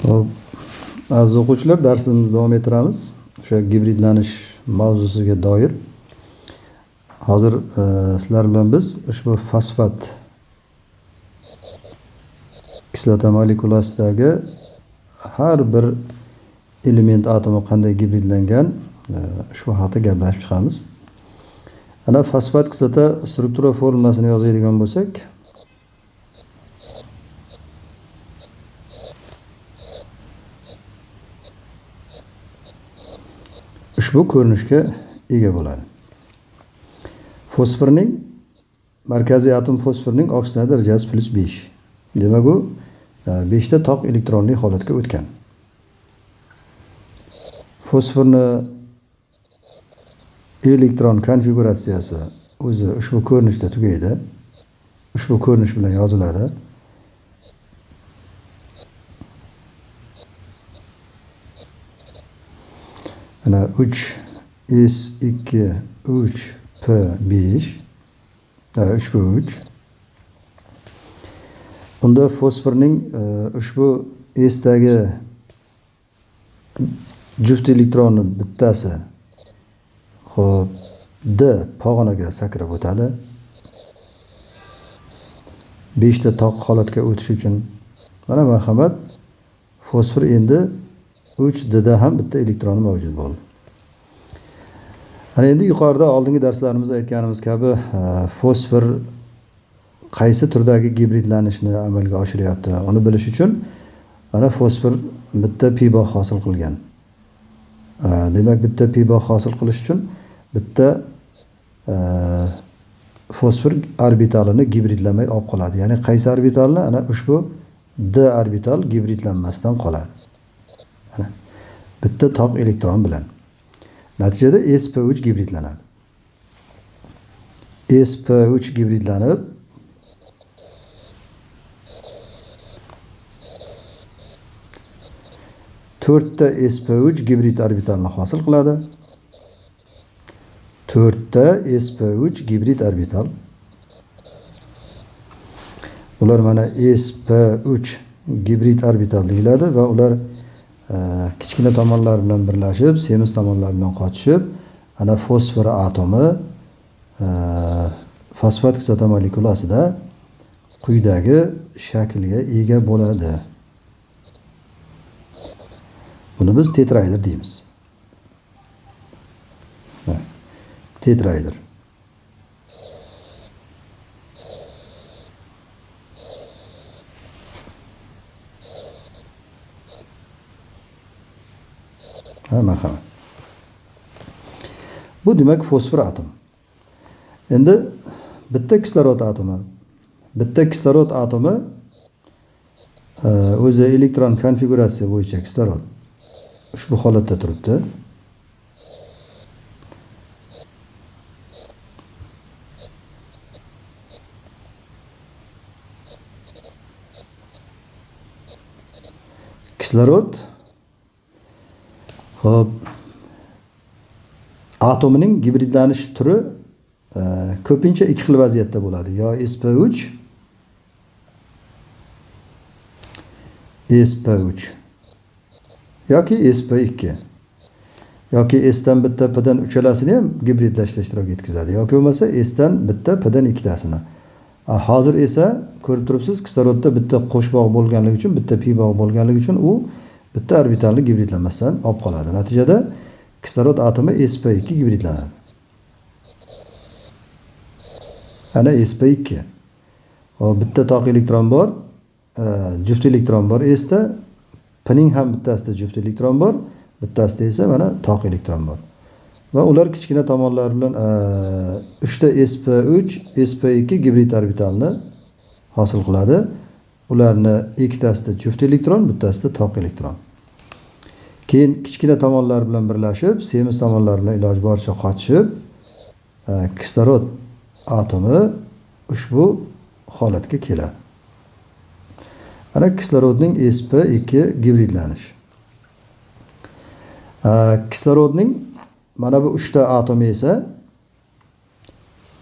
Xo'p, aziz o'quvchilar, darsimizni davom ettiramiz. O'sha gibridlanish mavzusiga doir. Hozir sizlar bilan biz ushbu fosfat kislota molekulasidagi har bir element atomi qanday gibridlangan, ushbu haqda gaplashib chiqamiz. Ana fosfat kislota struktura formulasini yozadigan bo'lsak, ushbu ko'rinishga ega bo'ladi. Fosforning markaziy atom fosforning oksidlanish darajasi +5. Demak, u 5 ta toq elektronli holatga o'tgan. Fosforni elektron konfiguratsiyasi o'zi ushbu ko'rinishda tugaydi. Ushbu ko'rinish bilan yoziladi. Mana 3 S2 3 P5, 3 P3. Unda fosforning ushbu S dagi juft elektroni bittasi xo'p D pog'onaga sakrab o'tadi. 5 ta toq holatga o'tish uchun mana marhamat, fosfor endi 3 D da ham bitta elektroni mavjud bo'ldi. Ana endi yuqorida oldingi darslarimizda aytganimiz kabi, fosfor qaysi turdagi gibridlanishni amalga oshiryapti, uni bilish uchun mana fosfor bitta pi bog' hosil qilgan. Demak, bitta pi bog' hosil qilish uchun bitta fosfor orbitalini gibridlamay olib qoladi. Ya'ni qaysi orbitalni? Ana ushbu D orbital gibridlanmasdan qoladi. Ana bitta toq elektron bilan. Natijada sp3 gibridlanadi. sp3 gibridlanib to'rtta sp3 gibrid orbitalni hosil qiladi. 4ta sp3 gibrid orbital. Ular mana sp3 gibrid orbital deyiladi va ular kichkina tomonlar bilan birlashib, semiz tomonlar bilan qotishib, ana fosfor atomi fosfat kislota molekulasida quyidagi shaklga ega bo'ladi. Buni biz tetraedr deymiz. Tetraedr. Ha, marhamat. Bu demak fosfor atomi. Endi bitta kislorod atomi. Bitta kislorod atomi o'zi elektron konfiguratsiya bo'yicha kislorod ushbu holatda turibdi. Kislorod xo'p atomining gibridlanish turi ko'pincha ikki xil vaziyatda bo'ladi. Yo sp3 sp3 yoki sp2 yoki S dan bitta P dan uchalasini ham gibridlashda ishtirok etkazadi yoki bo'lmasa S dan bitta P dan ikkitasini. Hozir esa ko'rib turibsiz, kislorodda bitta qo'shbog' bo'lganligi uchun, bitta pi bog' bo'lganligi uchun u bitta orbitalni gibridlamasdan olib qoladi. Natijada kislorod atomi sp2 gibridlanadi. Ana sp2. Xo'p, bitta toq elektron bor, juft elektron bor S da, P ning ham bittasida juft elektron bor, bittasida esa mana toq elektron bor. Va ular kichkina tomonlar bilan 3 ta sp3, sp2 gibrid orbitalni hosil qiladi. Ularni ikkitasida juft elektron, bittasida toq elektron. Keyin kichkina tomonlar bilan birlashib, semiz tomonlar bilan iloji boricha qotishib, kislorod atomi ushbu holatga keladi. Ana kislorodning sp2 gibridlanishi. Kislorodning mana bu 3 ta atomi esa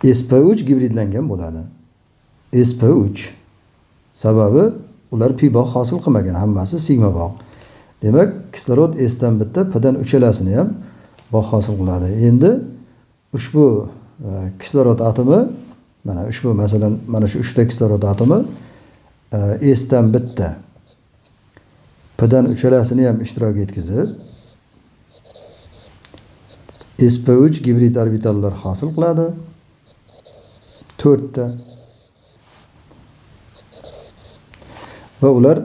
sp3 gibridlangan bo'ladi. sp3 sababi Ular pi bog' hosil qilmagan, hammasi sigma bog'. Demak, kislorod S dan bitta, P dan uchalasini ham bog' hosil qiladi. Endi ushbu kislorod atomi, mana ushbu masalan, mana shu 3 ta kislorod atomi S dan bitta, P dan uchalasini ham ishtirok etkizib sp3 gibrid orbitallar hosil qiladi. 4 ta. Va ular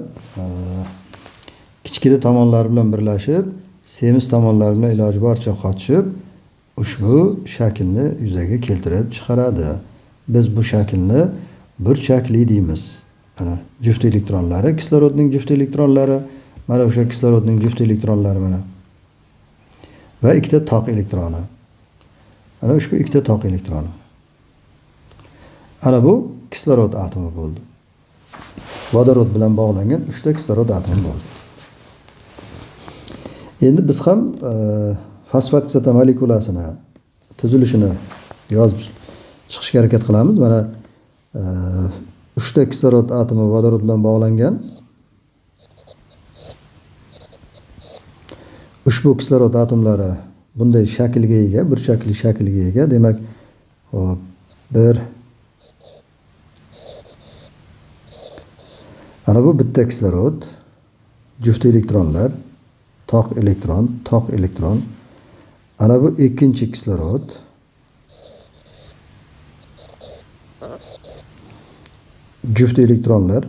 kichkina tomonlari bilan birlashib, semiz tomonlari bilan iloji boricha qotishib, ushbu shaklni yuzaga keltirib chiqaradi. Biz bu shaklni burchakli deymiz. Mana juft elektronlari, kislorodning juft elektronlari, mana o'sha kislorodning juft elektronlari mana. Va ikkita toq elektroni. Ana ushbu ikkita toq elektroni. Ana bu kislorod atomi bo'ldi. Vodorod bilan bog'langan 3 ta kislorod atomi bo'ldi. Endi biz ham fosfat kislota molekulasini tuzilishini yozib chiqishga harakat qilamiz. Mana 3 ta kislorod atomi vodorod bilan bog'langan. Ushbu kislorod atomlari bunday shaklga ega, burchakli shaklga ega. Demak, hop, 1 ana bu bitta kislorod, juft elektronlar, toq elektron, toq elektron. Ana bu ikkinchi kislorod. Juft elektronlar,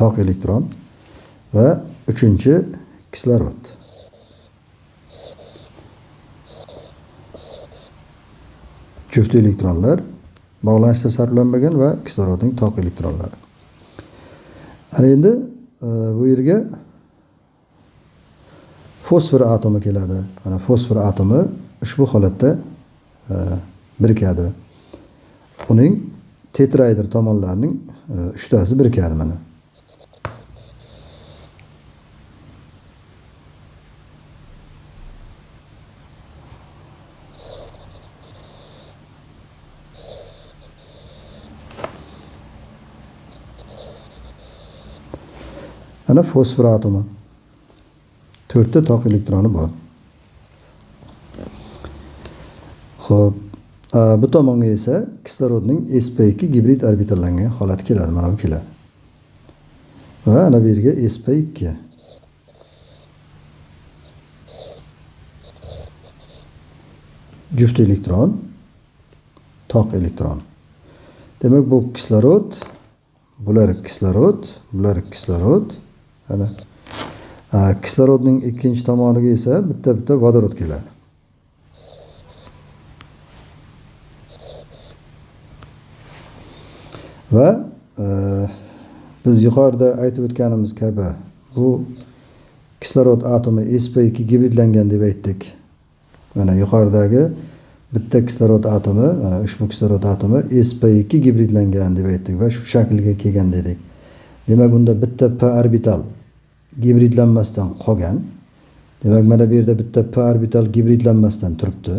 toq elektron va uchinchi kislorod. Juft elektronlar bog'lanishda sarflanmagan va kislorodning toq elektronlari. Ana endi bu yerga fosfor atomi keladi. Mana fosfor atomi ushbu holatda birikadi. Uning tetraedr tomonlarining uchtasi birikadi mana. Ana fosfor atomi. 4 ta toq elektroni bor. Xo'p, bu tomonga esa kislorodning sp2 gibrid orbitallangan holati keladi, mana bu keladi. Va ana bu yerga sp2. Juft elektron, toq elektron. Demak, bu kislorod, bular kislorod, bular kislorod. Ana kislorodning ikkinchi tomoniga esa bitta-bitta vodorod keladi. Va biz yuqorida aytib o'tganimiz kabi bu kislorod atomi sp2 gibridlangan deb aytdik. Mana yuqoridagi bitta kislorod atomi, mana ushbu kislorod atomi sp2 gibridlangan deb aytdik va shu shaklga kelgan dedik. Demak, unda bitta p orbital gibridlanmasdan qolgan. Demak, mana bu yerda bitta p orbital gibridlanmasdan turibdi.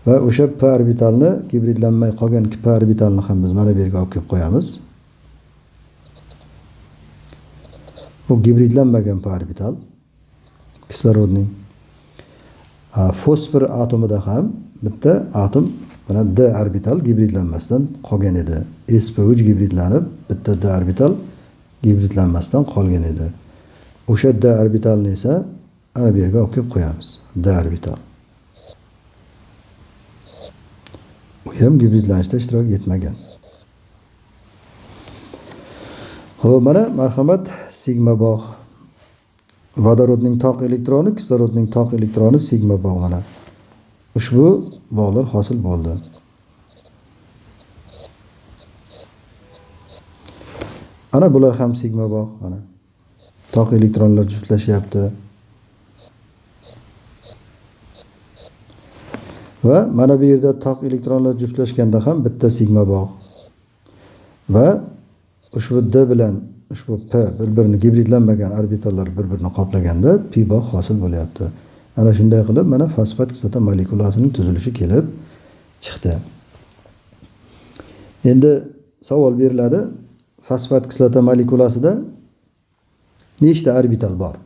Va o'sha p orbitalni, gibridlanmay qolgan p orbitalni ham biz mana bu yerga olib kelib qo'yamiz. Bu gibridlanmagan p orbital kislorodning. Fosfor atomida ham bitta atom mana d orbital gibridlanmasdan qolgan edi. sp3 gibridlanib, bitta d orbital gibridlanmasdan qolgan edi. O'sha d orbitalni esa ana bu yerga olib kelib qo'yamiz. D orbital. U ham gibridlanishda ishtirok etmagan. Xo'p, mana marhamat sigma bog'. Vodorodning toq elektroni, kislorodning toq elektroni sigma bog' mana. Ushbu bog'lar hosil bo'ldi. Ana bular ham sigma bog' mana. Toq elektronlar juftlashyapti. Va mana bu yerda toq elektronlar juftlashganda ham bitta sigma bog'. Va ushbu D bilan ushbu P bir-birini gibridlanmagan orbitallar bir-birini qoplaganda pi bog' hosil bo'lyapti. Ana shunday qilib mana fosfat kislota molekulasining tuzilishi kelib chiqdi. Endi savol beriladi. Fosfat kislota molekulasida nechta orbital bor?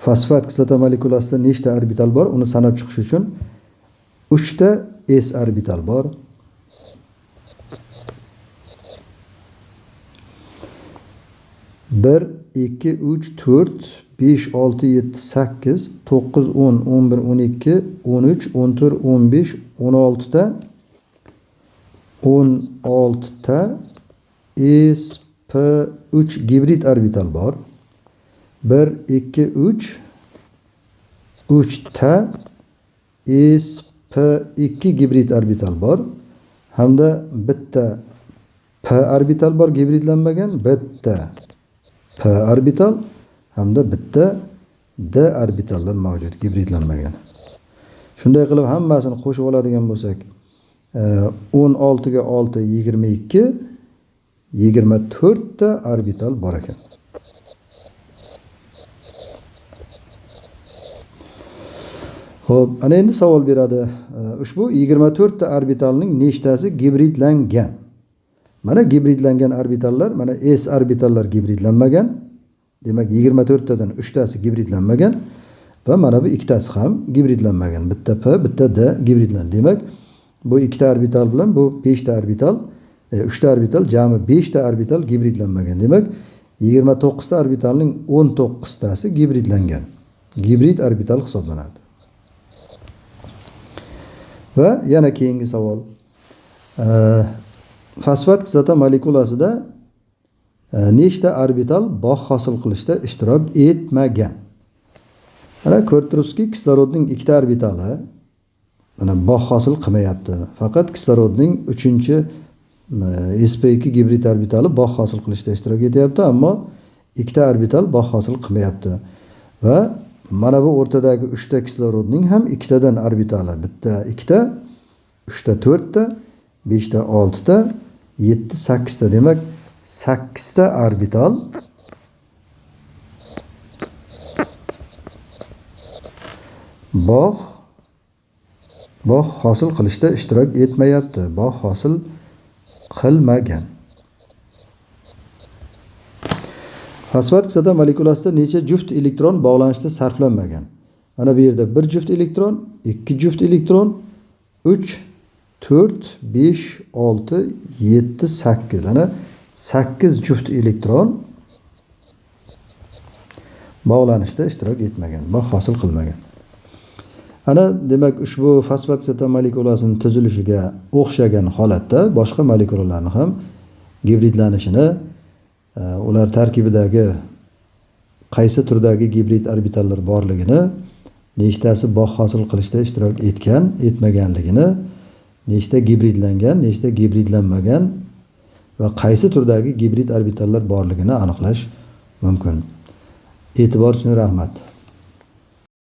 Fosfat kislota molekulasida nechta orbital bor? Uni sanab chiqish uchun 3 ta s orbital bor. 1, 2, 3, 4, 5, 6, 7, 8, 9, 10, 11, 12, 13, 14, 15, 16 ta 16 ta sp3 gibrid orbital bor. 1, 2, 3, 3 ta sp2 gibrid orbital bor. Hamda bitta p orbital bor gibridlanmagan, bitta p orbital hamda bitta d orbitallar mavjud gibridlanmagan. Shunday qilib hammasini qo'shib oladigan bo'lsak, 16 ga 6 22, 24 ta orbital bor ekan. Xo'p, ana endi savol beradi. Ushbu 24 ta orbitalning nechtasi gibridlangan? Mana gibridlangan orbitallar, mana s orbitallar gibridlanmagan. Demak, 24 tadan 3 tasi gibridlanmagan va mana bu ikkitasi ham gibridlanmagan. Bitta p, bitta d gibridlan. Demak, bu ikkita orbital bilan bu 5 ta orbital, 3 ta orbital, jami 5 ta orbital gibridlanmagan. Demak, 29 ta orbitalning 19 tasi gibridlangan. Gibrid orbital hisoblanadi. Va yana keyingi savol. Fosfat kislota molekulasida nechta orbital bog' hosil qilishda ishtirok etmagan? Mana ko'rib turibsizki, kislorodning ikkita orbitali mana bog' hosil qilmayapti. Faqat kislorodning 3-chi sp2 gibrid orbitali bog' hosil qilishda ishtirok etyapti, ammo ikkita orbital bog' hosil qilmayapti. Va mana bu o'rtadagi 3 ta kislorodning ham ikkitadan orbitali, bitta ikkita, 3 ta 4 ta, 5 ta 6 ta, 7 8 ta. Demak, 8 ta orbital bog' hosil qilishda ishtirok etmayapti, bog' hosil qilmagan. Fosfat kislota molekulasida necha juft elektron bog'lanishda sarflanmagan? Mana bu yerda 1 juft elektron, 2 juft elektron, 3, 4, 5, 6, 7, 8. Ana 8 juft elektron bog'lanishda ishtirok etmagan, bog' hosil qilmagan. Ana demak, ushbu fosfat kislota molekulasining tuzilishiga o'xshagan holatda boshqa molekulalarni ham gibridlanishini, ular tarkibidagi qaysi turdagi gibrid orbitallar borligini, nechtasi bog' hosil qilishda ishtirok etgan, etmaganligini, nechta gibridlangan, nechta gibridlanmagan va qaysi turdagi gibrid orbitallar borligini aniqlash mumkin. E'tibor uchun rahmat.